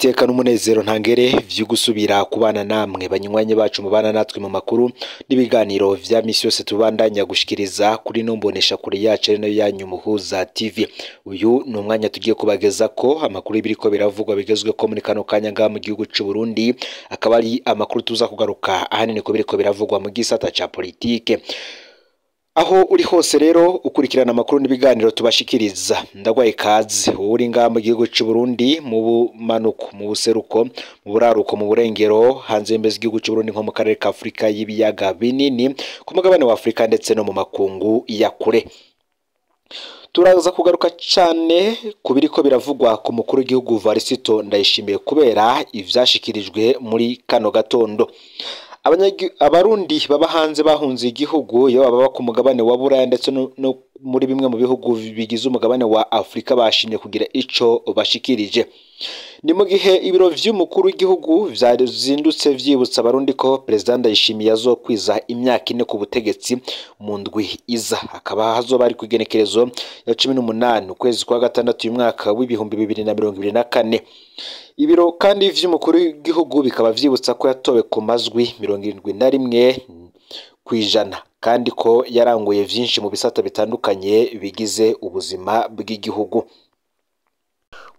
Niteka n'umunezero ntangere vyo gusubira kubana namwe banywanyi bacu mubana natwe mu makuru n'ibiganiro vya misi yose tubandanya gushikiriza kuri no mbonesha kure yacu ari nayo yanyu Muhuza TV. Uyu ni umwanya tugiye kubageza ko amakuru y'ibiriko biravugwa bigezwe ko muri kano kanya ngaha mu gihugu c'u Burundi, akaba ari amakuru tuza kugaruka ahanini ko biriko biravugwa mu gisata ca politike. Aho uri hose rero ukurikirana amakuru n'ibiganiro tubashikiriza, ndagwaye ikaze wowe uri ngaha mu gihugu c'u Burundi, mu bumanuko, mu buseruko, mu buraruko, mu burengero, hanze y'imbibe z'igihugu c'u Burundi nko mu karere ka Afurika y'ibiyaga binini, ku mugabane wa Afurika ndetse no mu makungu ya kure. Turaza kugaruka cane ku biriko biravugwa ku mukuru w'igihugu Varisito Ndayishimiye kubera ivyashikirijwe muri kano gatondo. Abarundi baba hanze bahunze igihugu, iyo baba ku mugabane wa Buraya ndetse no muri bimwe mu bihugu bigize umugabane wa Afurika bashimye kugira ico bashikirije. Ni mu gihe ibiro vy'umukuru w'igihugu vyazindutse vyibutsa abarundi ko Perezida Ndayishimiye azokwiza imyaka 4 ku butegetsi mu ndwi iza, hakaba hazoba ari kw'igenekerezo ya 18 ukwezi kwa gatandatu uyu mwaka w'2024. Ibiro kandi vy'umukuru w'igihugu bikaba vyibutsa ko yatowe ku mazwi 71% kandi ko yaranguye vyinshi mu bisata bitandukanye bigize ubuzima bw'igihugu.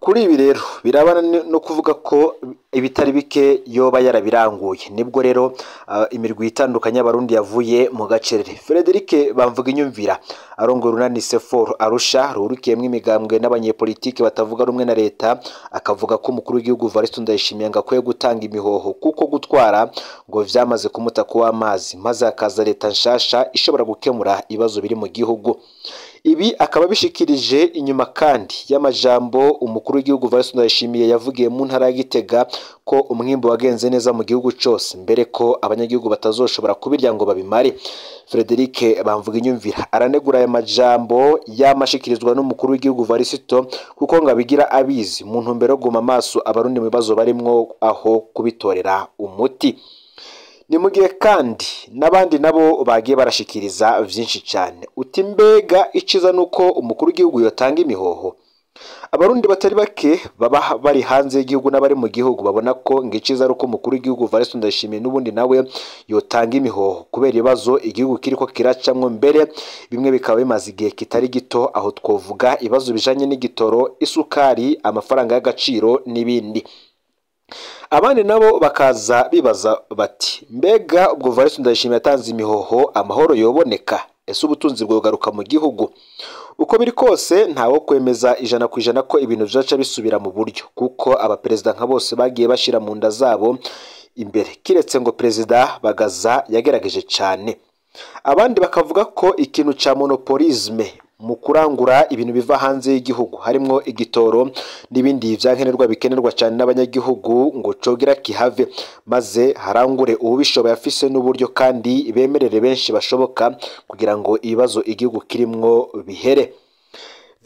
Kuri ibi rero birabana no kuvuga ko ibitari bike yoba yarabiranguye. Nibwo rero imirwi itandukanye y'abarundi yavuye mu gacerere. Frederic Bamvuginyumvira arongoye urunani Sefor Arusha rurukiyemwo imigambwe n'abanyepolitike batavuga rumwe na leta, akavuga ko umukuru w'igihugu Varisito Ndayishimiye ngo akwiye gutanga imihoho kuko gutwara ngo vyamaze kumuta kuw'amazi, maze hakaza leta nshasha ishobora gukemura ibibazo biri mu gihugu. Ibi akaba bishikirije inyuma kandi y'amajambo umukuru w'igihugu Varisito Ndayishimiye yavugiye mu ntara ya Gitega ko umwimbu wagenze neza mu gihugu cose, mbere ko abanyagihugu batazoshobora kubirya ngo babimare. Frederic Bamvuginyumvira aranegura aya majambo yamashikirizwa n'umukuru w'igihugu Varisito kuko ngo abigira abizi mu ntumbero yo guma amaso abarundi mu bibazo barimwo aho kubitorera umuti. Ni mu gihe kandi n'abandi nabo bagiye barashikiriza vyinshi cane. Uti mbega iciza nuko umukuru w'igihugu yotanga imihoho? Abarundi batari bake baba bari hanze y'igihugu n'abari mu gihugu babona ko ngiciza ari uko umukuru w'igihugu Varisito Ndayishimiye n'ubundi nawe yotanga imihoho kubera ibibazo igihugu kiriko kiracamwo, mbere bimwe bikaba bimaze igihe kitari gito, aho twovuga ibibazo bijanye n'igitoro, isukari, amafaranga y'agaciro n'ibindi. Abandi nabo bakaza bibaza bati mbega ubwo Varisito Ndayishimiye yatanze imihoho amahoro yoboneka? Ese ubutunzi bwogaruka mu gihugu? Uko biri kose ntawo kwemeza 100% ko ibintu vyaca bisubira mu buryo, kuko abaperezida nka bose bagiye bashira mu nda zabo imbere, kiretse ngo Perezida Bagaza yagerageje cane. Abandi bakavuga ko ikintu ca monopolisme mu kurangura ibintu biva hanze y'igihugu harimwo igitoro n'ibindi vyankenerwa bikenerwa cane n'abanyagihugu ngo cogira kihave, maze harangure uwubishoboye afise n'uburyo kandi bemerere benshi bashoboka kugira ngo ibibazo igihugu kirimwo bihere.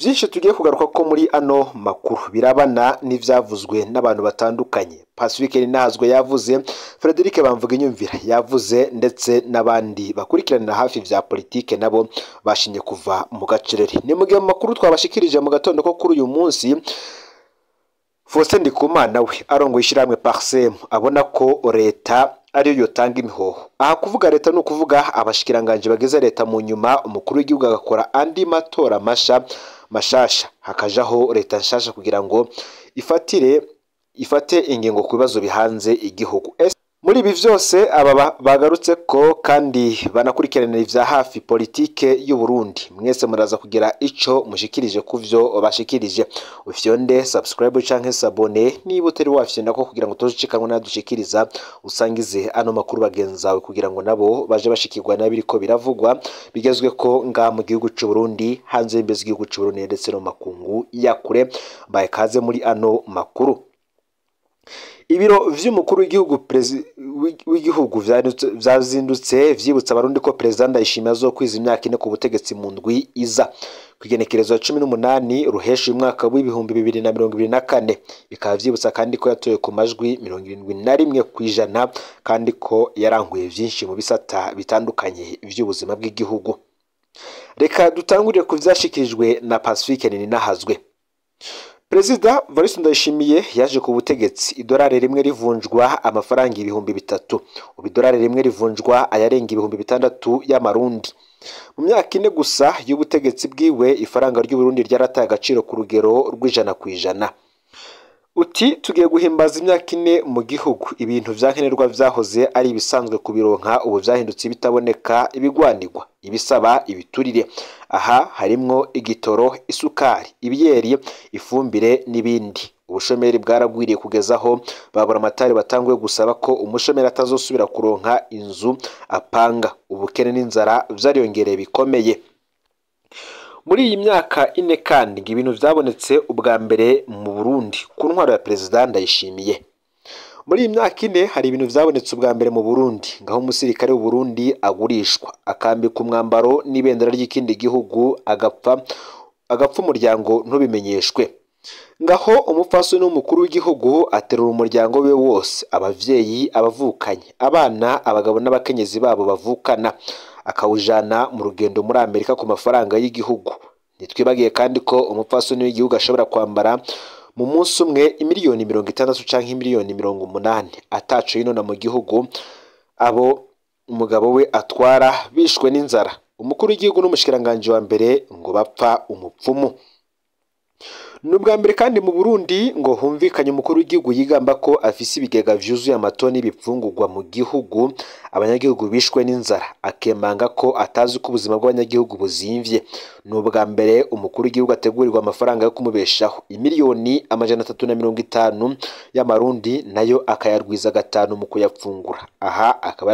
Vyinshi tugiye kugaruka ko muri ano makuru birabana n'ivyavuzwe n'abantu batandukanye. Pacifique Ninahazwe yavuze, Frederic Bamvuginyumvira yavuze, ndetse n'abandi bakurikiranira hafi vya politike nabo bashimye kuva mu gacerere. Ni mu gihe mu makuru twabashikirije mu gatondo ko kuri uyu munsi, Faustin Ndikumana we arongoye ishirahamwe Parsem abona ko leta ariyo yotanga imihoho. Aha kuvuga leta ni ukuvuga abashikiranganje bageze leta mu nyuma, umukuru w'igihugu agakora andi matora mashasha, hakajaho leta nshasha kugira ngo ifate ingingo ku bibazo bihanze igihugu. Muri ibi vyose aba bagarutse ko kandi banakurikiranira ivya hafi politike y'u Burundi. Mwese muraza kugira ico mushikirije kuvyo bashikirije. Ufyonde subscribe canke s'abonner niba utari wafyonda ko kugira ngo tuzicikanwe nadushikiriza, usangize ano makuru bagenzawe kugira ngo nabo baje bashikirwa nabiriko biravugwa bigezwe ko nga mu gihugu c'u Burundi, hanze y'imbibe z'igihugu c'u Burundi ndetse no makungu ya kure. Baye kaze muri ano makuru. Ibiro vy'umukuru w'igihugu vyazindutse vyibutsa abarundi ko Perezida Ndayishimiye azokwiza imyaka 4 ku butegetsi mu ndwi iza, kw'igenekerezo ya 18 ruhesha uyu mwaka w'2024. Bikaba vyibutsa kandi ko yatowe ku majwi 71% kandi ko yaranguye vyinshi mu bisata bitandukanye vy'ubuzima bw'igihugu. Reka dutangurire ku vyashikirijwe na Pacifique Ninahazwe. Perezida Evariste Ndayishimiye yaje ku butegetsi idolari rimwe rivunjwa amafaranga 3000, ubu idolari rimwe rivunjwa ayarenga 6000 y'amarundi. Mu myaka 4 gusa y'ubutegetsi bwiwe ifaranga ry'u Burundi ryarataye agaciro ku rugero rw'100%. Uti tugiye guhimbaza imyaka 4 mu gihugu, ibintu vyankenerwa vyahoze ari ibisanzwe kubironka ubu vyahindutse bitaboneka, ibigwanirwa, ibisaba ibiturire. Aha harimwo igitoro, isukari, ibiyeri, ifumbire n'ibindi. Ubushomeri bwaragwiriye kugeza aho babura amatari batanguye gusaba ko umushomeri atazosubira kuronka inzu apanga. Ubukene n'inzara vyariyongereye bikomeye. Muri iyi myaka 4 kandi ibintu vyabonetse ubwa mbere mu Burundi ku ntwaro ya Perezida Ndayishimiye. Muri iyi myaka 4 hari ibintu vyabonetse ubwa mbere mu Burundi, ngaho umusirikare w'u Burundi agurishwa akambika umwambaro n'ibendera ry'ikindi gihugu agapfa umuryango ntubimenyeshwe. Ngaho umupfasoni w'umukuru w'igihugu aterura umuryango we wose, abavyeyi, abavukanye, abana, abagabo n'abakenyezi babo bavukana, akawujana mu rugendo muri Amerika ku mafaranga y'igihugu. Ntitwibagiye kandi ko umupfasoni w'igihugu ashobora kwambara mu munsi umwe imiliyoni 60 canke imiliyoni 80 ataco yinona mu gihugu, abo umugabo we atwara bishwe n'inzara. Umukuru w'igihugu n'umushikiranganje wa mbere ngo bapfa umupfumu. Nubwa mbere kandi mu Burundi ngo humvikanye umukuru w'igihugu yigamba ko afise ibigega vyuzuye amatoni y'ibifungurwa mu gihugu, abanyagihugu bishwe n'inzara, akemanga ko atazi ko ubuzima bw'abanyagihugu buzimvye. Nubwa mbere umukuru w'igihugu ategurirwa amafaranga yo kumubeshaho imiliyoni 350 y'amarundi, nayo akayarwiza 5 mu kuyapfungura. Aha akaba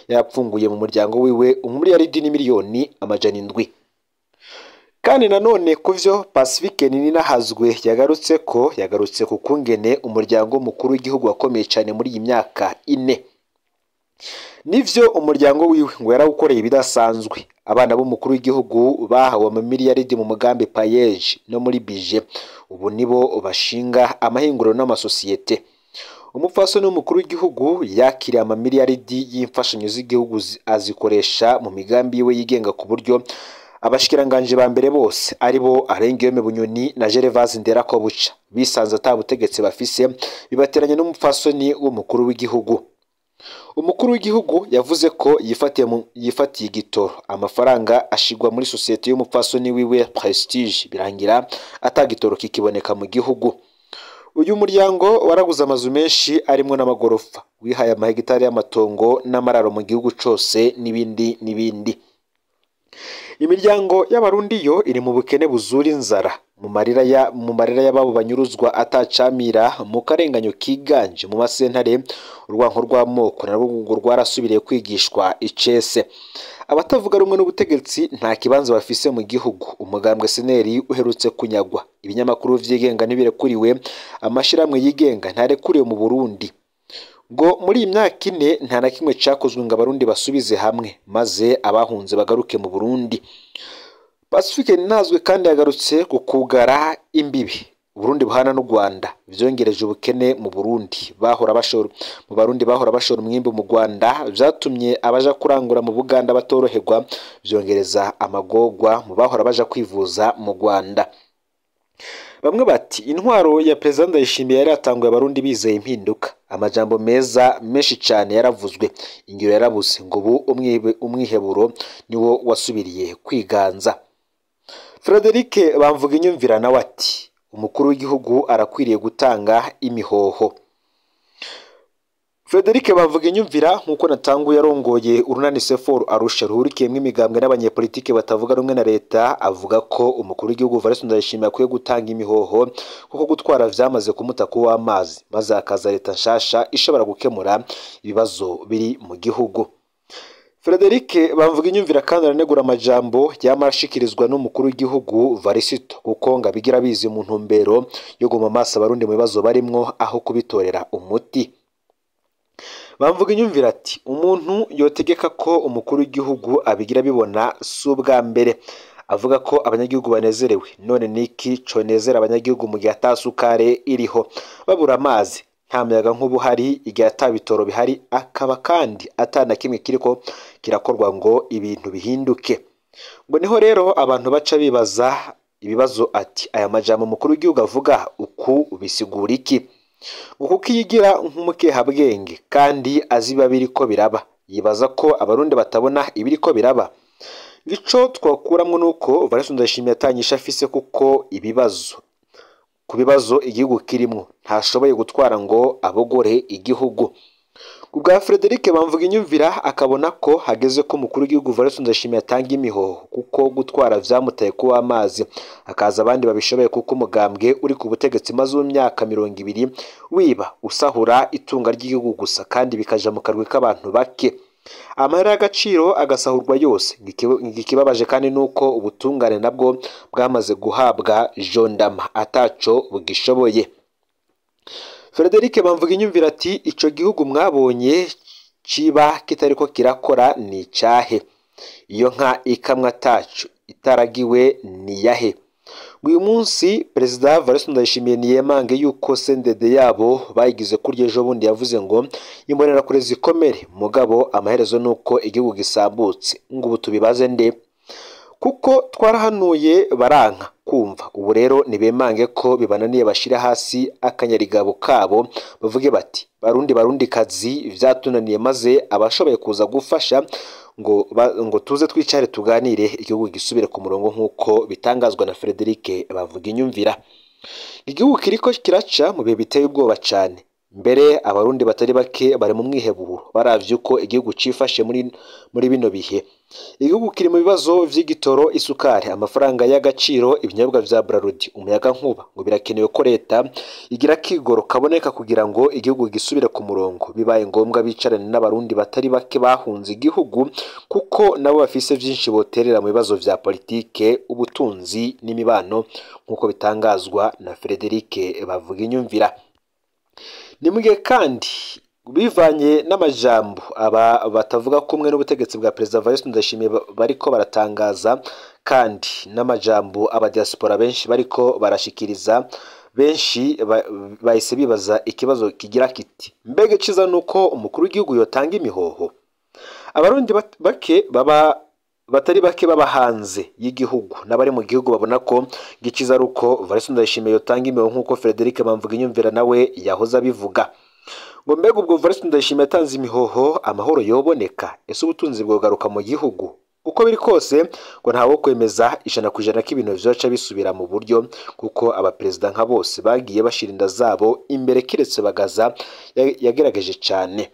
yarapfunguye mu muryango wiwe umuriyaridi n'imiliyoni 700. Kandi nanone kuvyo Pacifique Nininahazwe yagarutse ko yagarutse ku kungene umuryango mukuru w'igihugu wakomeye cyane muri iyi myaka 4. Nivyo umuryango wiwe ngo yarawukoreye ibidasanzwe. Abana b'umukuru w'igihugu bahawe amamiliyaridi mu mugambi Payeje no muri bije, ubu nibo bashinga amahinguriro n'amasosiyete. Umupfasoni w'umukuru w'igihugu yakiriye amamiliyaridi y'imfashanyo z'igihugu azikoresha mu migambi yiwe yigenga, ku buryo abashikiranganje ba mbere bose aribo Arengiyome Bunyoni na Gervase Nderakobuca bisanze atabutegetsi bafise, bibateranye n'umupfasoni w'umukuru w'igihugu. Umukuru w'igihugu yavuze ko yifatiye igitoro, amafaranga ashigwa muri sosiyete y'umupfasoni wiwe Prestige, birangira atagitoro kikiboneka mu gihugu. Uyu muryango waraguze amazu menshi arimwo n'amagorofa, wihaye amahegitari y'amatongo n'amararo mu gihugu cose n'ibindi n'ibindi. Imiryango y'abarundi yo iri mu bukene buzura inzara, mu marira y'ababo banyuruzwa atacamira, mu karenganyo kiganje mu masentare, urwanko rw'amoko narwo ngo rwarasubiriye kwigishwa icese. Abatavuga rumwe n'ubutegetsi nta kibanza bafise mu gihugu. Umugambwe seneri uherutse kunyagwa, ibinyamakuru vyigenga ntibirekuriwe, amashirahamwe yigenga ntarekuriwe mu Burundi. Ngo muri iyi myaka 4 nta na kimwe cakozwe ngo abarundi basubize hamwe maze abahunze bagaruke mu Burundi. Pacifique Nininahazwe kandi yagarutse ku kugara imbibi Burundi buhana n'u Rwanda vyongereje ubukene mu Burundi. Bahora bashora mu Barundi bahora bashora umwimbu mu Rwanda, vyatumye abaja kurangura mu Buganda batoroherwa, vyongereza amagorwa mu bahora baja kwivuza mu Rwanda. Bamwe bati intwaro ya Perezida Ndayishimiye yari yatanguye abarundi bizeye impinduka, amajambo meza menshi cyane yaravuzwe, ingiro yarabuze, ngo ubu umwiheburo niwo wasubiriye kwiganza. Frederic Bamvuga inyumvira nawe ati umukuru w'igihugu arakwiriye gutanga imihoho. Frederic Bamvuga inyumvira nkuko natanguye yarongoye urunani Sefor Arusha ruhurikiyemwo imigambwe n'abanyepolitike batavuga rumwe na leta, avuga ko umukuru w'igihugu Evariste Ndayishimiye akwiye gutanga imihoho kuko gutwara vyamaze kumuta kuwa amazi, maze hakaza leta nshasha ishobora gukemura ibibazo biri mu gihugu. Frederic Bamvuga inyumvira kandi aranegura amajambo yamashikirizwa n'umukuru w'igihugu Varisito, kuko ngo abigira bizi mu ntumbero yo guma amaso abarundi mu bibazo barimwo aho kubitorera umuti. Bamvuga inyumvira ati umuntu yotegeka ko umukuru w'igihugu abigira bibona si ubwa mbere avuga ko abanyagihugu banezerewe, none niki conezera abanyagihugu mu gihe atasukare iriho, babura amazi, nta muyaga nk'ubu hari, igihe atabitoro bihari, akaba kandi atana kimwe kiriko kirakorwa ngo ibintu bihinduke. Ngo niho rero abantu baca bibaza ibibazo ati aya majambo mukuru w'igihugu avuga uku bisigura iki? Kuko yigira nk'umukehabwenge kandi azi biba biriko biraba, yibaza ko abarundi batabona ibiriko biraba. Ico twakuramwo nuko Evariste Ndayishimiye atanyisha afise, kuko ibibazo ku bibazo igihugu kirimwo ntashoboye gutwara ngo abogore igihugu. Kubwa Frederic Bamvuginyumvira akabona ko hageze ko umukuru w'igihugu Evariste Ndayishimiye atanga imihoho, kuko gutwara vyamutaye kuba amazi, hakaza abandi babishoboye, kuko umugambwe uri ku butegetsi maze w'imyaka 20 wiba usahura itunga ry'igihugu gusa, kandi bikaja mu karwi k'abantu bake, amahera y'agaciro agasahurwa yose. Ikibabaje kandi nuko ubutungane nabwo bwamaze guhabwa jondama ataco bugishoboye. Frederic Bamvuginyumvira ati ico gihugu mwabonye ciba kitariko kirakora ni icahe? Iyo nka ikamwa ataco itaragiwe ni yahe? Uyu munsi Perezida Evariste Ndayishimiye niyemange yuko CNDD yabo bayigize kurya ejo bundi yavuze ngo imbonerakure zikomere, mugabo amaherezo nuko igihugu gisambutse. Ngo ubu tubibaze nde? Kuko twarahanuye baranka kumva. Ubu rero nibemange ko bibananiye, bashira hasi akanyarigabo kabo bavuge bati barundi barundi kazi vyatunaniye, maze abashoboye kuza gufasha ngo tuze twicare tuganire igihugu gisubire ku murongo, nk'uko bitangazwa na Frederic Bamvuginyumvira. Igihugu kiriko kiraca mu bihe biteye ubwoba cane. Mbere abarundi batari bake bari mu mwiheburo baravye uko igihugu cifashe muri bino bihe. Igihugu kiri mu bibazo vy'igitoro, isukari, amafaranga y'agaciro, ibinyobwa vya Brarudi, umuyaga nkuba. Ngo birakenewe ko leta igira kigoro kaboneka kugira ngo igihugu gisubire ku murongo. Bibaye ngombwa bicarane n'abarundi batari bake bahunze igihugu, kuko nabo bafise vyinshi boterera mu bibazo vya politike, ubutunzi n'imibano, nk'uko bitangazwa na Frederic Bamvuginyumvira. Ni mugihe kandi bivanye n'amajambo aba batavuga kumwe n'ubutegetsi bwa Perezida Evariste Ndayishimiye bariko baratangaza, kandi n'amajambo abadiaspora benshi bariko barashikiriza, benshi bahise bibaza ikibazo kigira kiti mbega iciza nuko umukuru w'igihugu yotanga imihoho? Abarundi bake baba batari bake baba hanze y'igihugu n'abari mu gihugu babona ko gikiza ari uko Evariste Ndayishimiye yotanga imihoho, nk'uko Frederic Bamvuginyumvira nawe yahoze abivuga. Ngo mbega ubwo Evariste Ndayishimiye yatanze imihoho amahoro yoboneka? Ese ubutunzi bwogaruka mu gihugu? Uko biri kose ngo ntawo kwemeza 100% ko ibintu vyoca bisubira mu buryo, kuko abaperezida nka bose bagiye bashira inda zabo imbere, kiretse Bagaza yagerageje cane.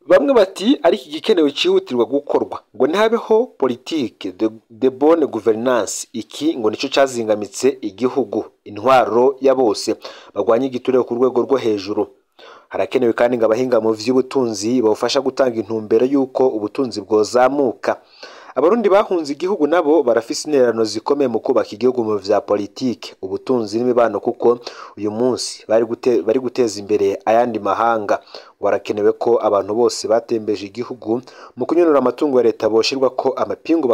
Bamwe bati ariko igikenewe cyihutirwa gukorwa ngo ntihabeho politique de bonne gouvernance. Iki ngo nico cazingamitse igihugu, intwaro ya bose bagwanye igiturire ku rwego rwo hejuru. Harakenewe kandi ngo abahinga mu vy'ubutunzi bawufasha gutanga intumbero y'uko ubutunzi bwozamuka. Abarundi bahunze igihugu nabo barafise intererano zikomeye mu kubaka igihugu mu vya politike, ubutunzi n'imibano, kuko uyu munsi bari guteza imbere ayandi mahanga. Warakenewe ko abantu bose batembeje igihugu mu kunyonora amatungo ya leta boshirwa ko amapingu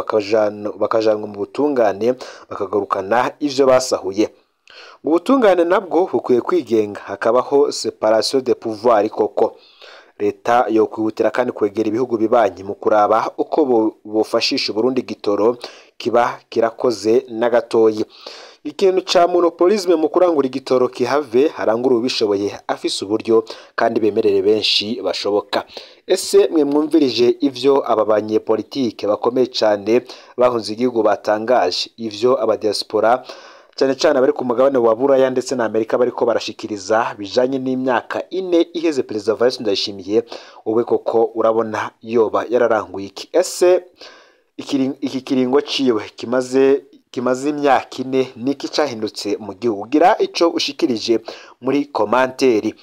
bakajanwa mu butungane, bakagarukana ivyo basahuye. Ubutungane nabwo bukwiye kwigenga, hakabaho separation de pouvoir koko. Leta yo kwihutira kandi kwegera ibihugu bibanyi mu kuraba uko bofashisha Burundi gitoro kiba kirakoze n'agatoyi. Ikintu ca monopolisme mu kurangura igitoro kihave, harangura ubishoboye afise uburyo kandi bemerere benshi bashoboka. Ese mwe mwumvirije ivyo aba banyepolitike bakomeye cane bahunze igihugu batangaje, ivyo abadiaspora cyane cyane abari ku mugabane wa Buraya ndetse na Amerika bariko barashikiriza bijanye n'imyaka 4 iheze Perezida Evariste Ndayishimiye, wowe koko urabona yoba yararanguye iki? Ese iki kiringo ciwe kimaze imyaka 4 niki cahindutse mu gihugu? Gira ico ushikirije muri komanteri.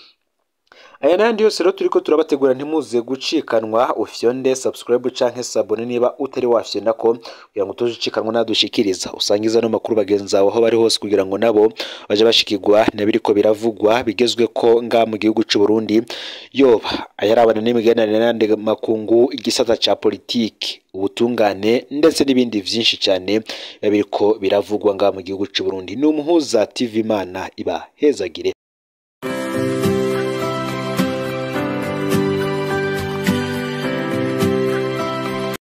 Aya n'ayandi yose rero turiko turabategura, ntimuze gucikanwa. Ufyonde subscribe canke sabone niba utari wafyonda ko, kugira ngo utoje nadushikiriza. Usangiza no makuru bagenzi bawe aho bari hose, kugira ngo nabo baje bashikirwa nabiriko biravugwa bigezwe ko nga mu gihugu c'u Burundi, yoba ayarabana n'imigenderanire n'ayandi makungu, igisata ca politike, ubutungane ndetse n'ibindi vyinshi cyane biriko biravugwa nga mu gihugu c'u Burundi. Ni Umuhuza TV, Imana ibahezagire.